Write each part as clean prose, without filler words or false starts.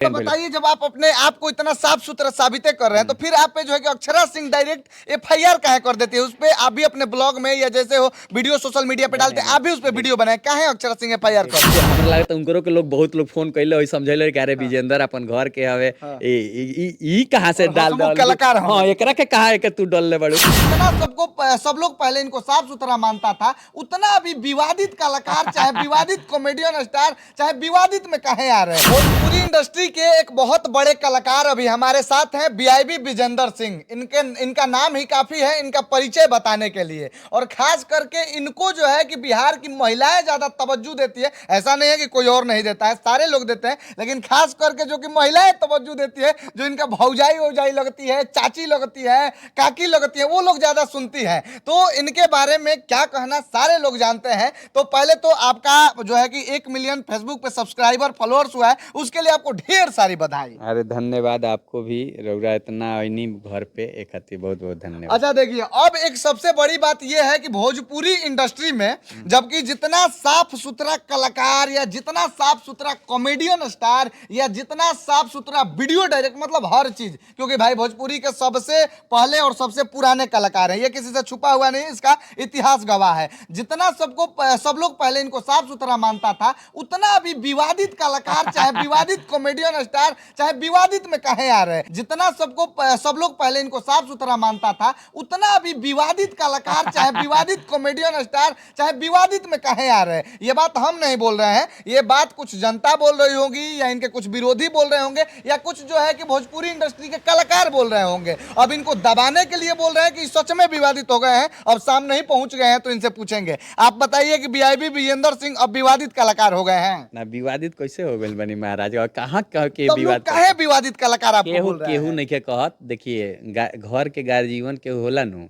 तो बताइए, जब आप अपने आप को इतना साफ सुथरा साबित कर रहे हैं तो फिर आप पे जो है कि अक्षरा सिंह डायरेक्ट एफआईआर काहे कर देती है? उस पे आप भी अपने ब्लॉग में या जैसे हो वीडियो सोशल मीडिया पे डालते हैं, आप भी उस पे वीडियो बनाए, काहे अक्षरा सिंह एफआईआर कर देती है? हमरा लागत उनकरो के लोग बहुत लोग फोन कैले होई, समझैले कि अरे विजेंद्र अपन घर के हवे, ई ई ई कहां से और डाल हंसमुख दल कलाकार हवे। हां, एकरा के कहा है कि तू डलले बड़ू। इतना सबको सब लोग पहले इनको साफ सुथरा मानता था, उतना अभी विवादित कलाकार चाहे विवादित कॉमेडियन स्टार चाहे विवादित में काहे आ रहे हैं। भोजपुरी इंडस्ट्री के एक बहुत बड़े कलाकार अभी हमारे साथ हैं, बीआईबी विजेंद्र सिंह। इनके इनका नाम ही काफी है इनका परिचय बताने के लिए, और खास करके इनको जो है कि बिहार की महिलाएं ज्यादा तवज्जो देती है। ऐसा नहीं है कि कोई और नहीं देता है, सारे लोग देते हैं, लेकिन खास करके जो कि महिलाएं तवज्जो देती है, जो इनका भौजाई वौजाई लगती है, चाची लगती है, काकी लगती है, वो लोग ज्यादा सुनती हैं। तो इनके बारे में क्या कहना, सारे लोग जानते हैं। तो पहले तो आपका जो है कि 1 मिलियन फेसबुक पे सब्सक्राइबर फॉलोअर्स हुआ है, उसके लिए आपको ढेर सारी बधाई। अरे धन्यवाद आपको भी, रउरा इतना आईनी घर पे, एक खातिर बहुत बहुत धन्यवाद। अच्छा देखिए, अब एक सबसे बड़ी बात यह है कि भोजपुरी इंडस्ट्री में जबकि जितना साफ सुथरा कलाकार या जितना साफ सुथरा कॉमेडियन स्टार या जितना साफ सुथरा वीडियो डायरेक्ट, मतलब हर चीज, क्योंकि भाई भोजपुरी के सबसे पहले और सबसे पुराने कलाकार हैं, ये किसी से छुपा हुआ नहीं, इसका इतिहास गवाह है। जितना सबको सब लोग पहले इनको साफ सुथरा मानता था, उतना अभी विवादित कलाकार चाहे विवादित कॉमेडियन स्टार चाहे विवादित में काहे आ रहे हैं। जितना सबको सब लोग पहले इनको साफ सुथरा मानता था, उतना अभी विवादित कलाकार चाहे विवादित कॉमेडियन स्टार चाहे विवादित में काहे आ रहे हैं। ये बात हम नहीं बोल रहे हैं, ये बात कुछ जनता बोल रही होगी या इनके कुछ विरोधी बोल रहे होंगे या कुछ जो है कि भोजपुरी इंडस्ट्री के कलाकार बोल रहे होंगे। अब इनको दबाने के लिए बोल रहे हैं कि सच में विवादित हो गए हैं, अब सामने ही पहुंच गए हैं तो इनसे पूछेंगे। आप बताइए कि बीआईबी विजेंद्र सिंह अब विवादित कलाकार हो गए हैं? ना, विवादित कैसे हो गइल बनी महाराज? और कहां कह के तब लोग विवाद? काहे विवादित कलाकार आपको केहू बोल रहे केहू हैं? नहीं के कहत। देखिए, घर के गार्जियन केहू होला नु,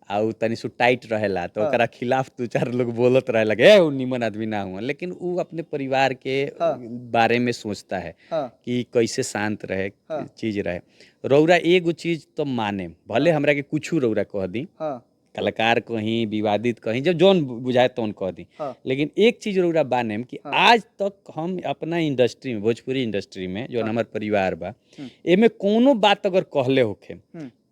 आ उ तनी सु टाइट रहेला, तो ओकरा खिलाफ दू चार लोग बोलत रहे लगे, ए उ निमन आदमी ना हुआ, लेकिन उ अपने परिवार के बारे में सोचता है कि कैसे शांत रहे, चीज रहे। रौरा एगो चीज तो माने, भले हमरा के कुछू रौरा कह दी, कलाकार कहीं, विवादित कहीं, जब जौन बुझाए तौन कह दी, लेकिन एक चीज रौरा बानेम कि आज तक हम अपना इंडस्ट्री में, भोजपुरी इंडस्ट्री में जौन हमार परिवार बा, एमे कोनो बात अगर कहले होखे,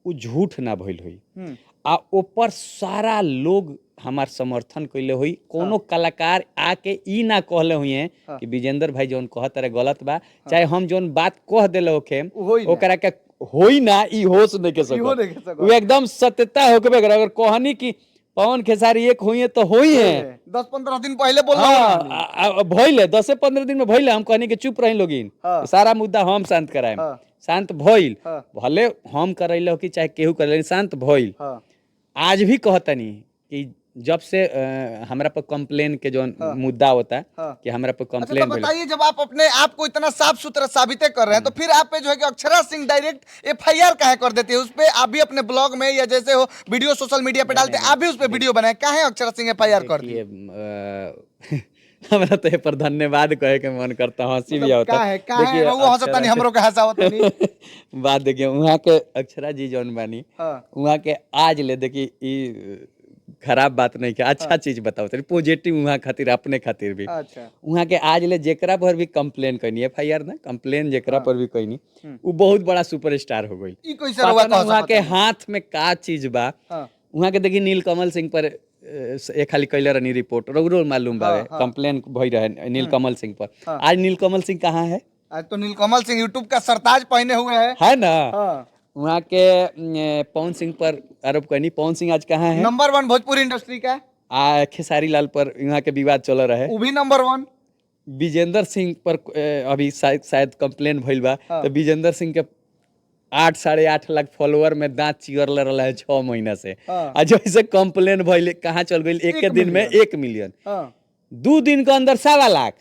उ झूठ ना भइल होई आ ऊपर सारा लोग हमार समर्थन कैले होई। कोनो कलाकार आके ई ना कहले हुई हैं कि विजेंद्र भाई जौन कहत रहे गलत बा। चाहे हम जौन बात कह देले होखे, होई ना। ओकरा के होई ना, ई होश नहीं के इहो नहीं के सकत। सकत। उ एकदम सत्यता होके अगर अगर कहनी कि पवन खेसारी एक हुई है तो हुई है। 10-15 दिन पहले बोल रहा। हाँ, भइल है, 10 से 15 दिन में भइल है। हम कहनी कि चुप रही लोगिन, सारा मुद्दा हम शांत कराएम। शांत भइल। भले हम करैले हो कि चाहे केहू करैले, शांत भइल। आज भी कहतनी कि जब से हमरा पर कंप्लेन के जो मुद्दा होता है कि हमरा पर अच्छा कंप्लेन तो भइल। बताइए, जब आप अपने आप को इतना साफ सुथरा साबित कर रहे हैं तो फिर आप पे जो है कि अक्षरा सिंह डायरेक्ट एफआईआर काहे कर देती है? उस पे आप भी अपने ब्लॉग में या जैसे हो वीडियो सोशल मीडिया पे डालते हैं, आप भी उस पे वीडियो बनाए, काहे अक्षरा सिंह एफआईआर कर दी? देखिए, हमरा तो ए पर धन्यवाद कहे के मन करता, हंसी भी मतलब आवता। का है, का है? देखिए, रहुआ हंसता नहीं, हमरो के हंसावत नहीं। बात देखिए, वहाँ के अक्षरा जी जौन बानी, वहाँ के आज ले देखिए, ई खराब बात नहीं के, अच्छा चीज बताओ, तनी पॉजिटिव वहाँ खातिर, अपने खातिर भी। वहाँ के आज ले जेकरा पर भी कंप्लेन कैनी, एफआईआर ना, कंप्लेन जेकरा पर भी कैनी, उ बहुत बड़ा सुपरस्टार हो गई। ई कैसे रहुआ पता ना कह वहाँ के सकत? हाथ में का चीज बा। वहाँ के देखी, नीलकमल सिंह पर एक खाली कैले रहनी रिपोर्ट, रउरो मालूम बावे। कंप्लेन भई रहे नीलकमल सिंह पर। आज नीलकमल सिंह कहाँ है? आज तो नीलकमल सिंह यूट्यूब का सरताज पहने हुए है। है ना? वहाँ के पवन सिंह पर आरोप कैनी, पवन सिंह आज कहाँ है? नंबर 1 भोजपुरी इंडस्ट्री का। आ खेसारी लाल पर यहाँ के विवाद चल रहे। वो भी नंबर 1। विजेंद्र सिंह पर अभी शायद शायद कंप्लेन भइल बा। तो विजेंद्र सिंह के 8, 8.5 लाख फॉलोअर में दांत चियरले रहा है 6 महीना से। आ जैसे कंप्लेन भइल, कहाँ चल गई? एक के दिन में 1 मिलियन, 2 दिन के अंदर 1.25 लाख,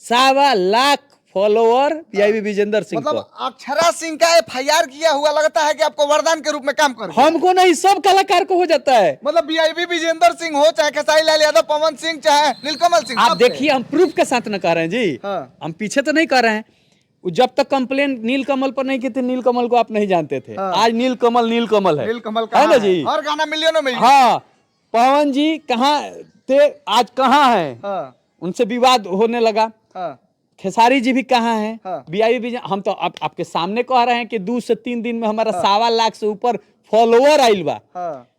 1.25 लाख फॉलोअर पीआईबी विजेंद्र सिंह मतलब को। अक्षरा सिंह का एफआईआर किया हुआ लगता है कि आपको वरदान के रूप में काम कर गया। हमको नहीं, सब कलाकार को हो जाता है। मतलब बीआईबी विजेंद्र सिंह हो, चाहे खेसारी लाल यादव, पवन सिंह, चाहे नीलकमल सिंह, आप सब पे। देखिए, हम प्रूफ के साथ न कह रहे हैं जी। हम पीछे तो नहीं कर रहे हैं। वो जब तक कंप्लेन नीलकमल पर नहीं की थी, नीलकमल को आप नहीं जानते थे। आज नीलकमल नीलकमल है। नीलकमल है कहाँ ना जी? हर गाना मिलियनों में। हाँ, पवन जी कहाँ थे, आज कहाँ है? उनसे विवाद होने लगा। खेसारी जी भी कहाँ हैं? हाँ। बीआईबी, हम तो आपके सामने कह रहे हैं कि 2 से 3 दिन में हमारा 1.25 लाख से ऊपर फॉलोअर आइल बा।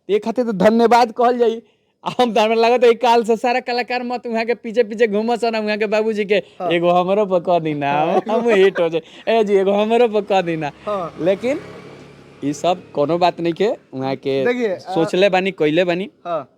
ये खातिर तो धन्यवाद कहल जाई। आ हम तो, हमरा लागत है काल से सारा कलाकार मत वहाँ के पीछे पीछे घूमस ना, वहाँ के बाबूजी के, एगो हमरो पर कह दी ना, हम हिट हो जाए, ए जी, एगो हमरो पर कह दी ना। लेकिन ई सब कोनो बात नहीं के वहाँ के देखिए, सोचले बानी, कइले बानी।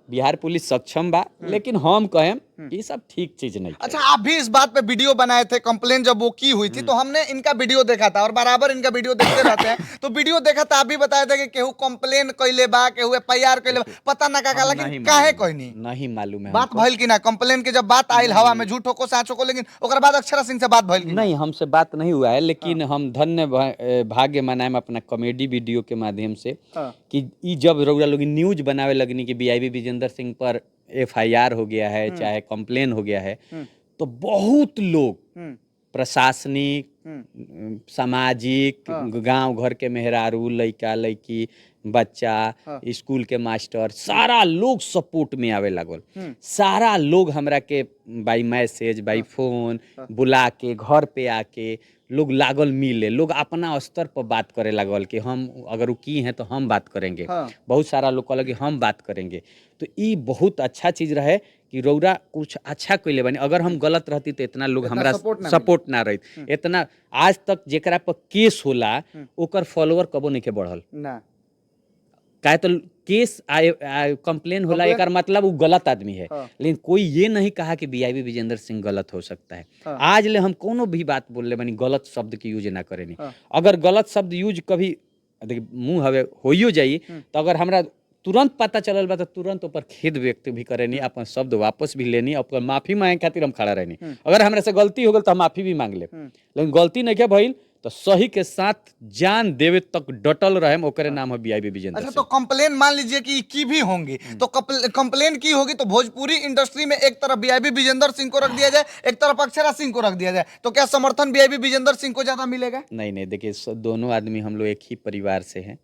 बिहार पुलिस सक्षम बा, लेकिन हम कहेम ई सब ठीक चीज नहीं है। अच्छा, आप भी इस बात पे वीडियो बनाए थे। कंप्लेन जब वो की हुई थी तो हमने इनका वीडियो देखा था और बराबर इनका वीडियो देखते रहते हैं, तो वीडियो देखा था, आप भी बताए थे कि केहू कंप्लेन कइले बा, केहू एफआईआर कइले बा, पता ना का का, लेकिन नहीं काहे मालूम। कहनी नहीं मालूम है बात हमको। भइल कि ना? कंप्लेन के जब बात आइल हवा में, झूठो को साचो को, लेकिन ओकर बाद अक्षरा सिंह से बात भइल कि ना? नहीं, हमसे बात नहीं हुआ है, लेकिन हम धन्य भाग्य मनाएम अपना कॉमेडी वीडियो के माध्यम से कि ई जब रउरा लोग न्यूज बनावे लगनी कि बीआईबी विजेंद्र सिंह पर एफआईआर हो गया है, चाहे कंप्लेन हो गया है, तो बहुत लोग, प्रशासनिक, सामाजिक, गांव घर के मेहरारू, लइका लइकी, बच्चा, स्कूल के मास्टर, सारा लोग सपोर्ट में आवे लागल। सारा लोग हमरा के बाई मैसेज, बाई फोन, बुला के, घर पे आके लोग लागल मिले। लोग अपना स्तर पर बात करे लागल कि हम अगर वो की हैं तो हम बात करेंगे। बहुत सारा लोग कहलक कि हम बात करेंगे। तो ई बहुत अच्छा चीज रहे कि रौरा कुछ अच्छा कइले बानी। अगर हम गलत रहती तो इतना लोग इतना हमरा सपोर्ट ना। सपोर्ट ना रहित इतना। आज तक जेकरा पर केस होला, ओकर फॉलोअर कबो नहीं के बढ़ल। ना। काहे तो केस आए, कंप्लेन होला, कंप्लेन- एकर मतलब वो गलत आदमी है। लेकिन कोई ये नहीं कहा कि बीआईबी विजेंद्र सिंह गलत हो सकता है। आज ले हम कोनो भी बात बोलले बानी, गलत शब्द के यूज ना करेनी। अगर गलत शब्द यूज कभी, देखिए, मुंह हवे, होइयो जाई, तो अगर हमरा तुरंत पता चलल बा तो तुरंत ऊपर खेद व्यक्त भी करेनी, अपन शब्द वापस भी लेनी, अपन माफी मांगे खातिर हम खड़ा रहनी। अगर हमरा से गलती हो गल तो हम माफी भी मांग लेब, लेकिन गलती नहीं के भइल तो सही के साथ जान देवे तक डटल रहेम। ओकरे नाम है बीआईबी विजेंद्र अच्छा, सिंह। तो कंप्लेन मान लीजिए कि की भी होंगी, तो कंप्लेन की होगी तो भोजपुरी इंडस्ट्री में एक तरफ बीआईबी विजेंद्र सिंह को रख दिया जाए, एक तरफ अक्षरा सिंह को रख दिया जाए, तो क्या समर्थन बीआईबी विजेंद्र सिंह को ज्यादा मिलेगा? नहीं नहीं, देखिए, दोनों आदमी हम लोग एक ही परिवार से हैं।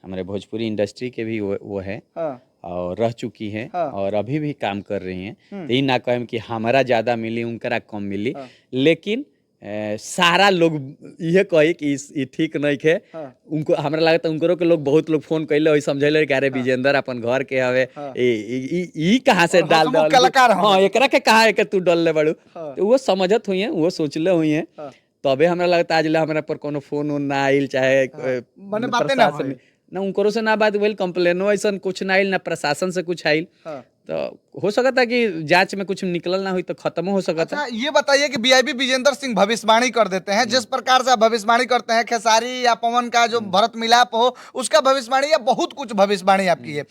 हमारे भोजपुरी इंडस्ट्री के भी वो है और रह चुकी हैं और अभी भी काम कर रही हैं। तो ई ना कहें कि हमारा ज़्यादा मिली, उनकरा कम मिली, लेकिन सारा लोग इहे कही कि ई ठीक नहीं खे। उनको, हमरा लागत उनकरो के लोग, बहुत लोग फोन कैले होई, समझैले कि अरे, विजेंद्र अपन घर के हवे, ई ई ई कहाँ से और डाल हंसमुख दल कलाकार हवे। हाँ, एकरा के कहाँ के तू डलले बड़ू। तो वो समझत हुई हैं, वो सोचले हुई हैं। तबे हमरा लगता आज ले हमरा पर कोनो फोन उन ना आइल, चाहे मने बातें ना प्रशासन भइल। ना उनकरो से ना बात भइल, कंप्लेनो ऐसन कुछ ना आइल, ना प्रशासन से कुछ आइल। तो हो सकता है कि जांच में कुछ निकलल ना हुई तो खत्म हो सकता है। अच्छा, ये बताइए कि बीआईबी विजेंद्र सिंह भविष्यवाणी कर देते हैं, जिस प्रकार से आप भविष्यवाणी करते हैं, खेसारी या पवन का जो भरत मिलाप हो उसका भविष्यवाणी या बहुत कुछ भविष्यवाणी आपकी है।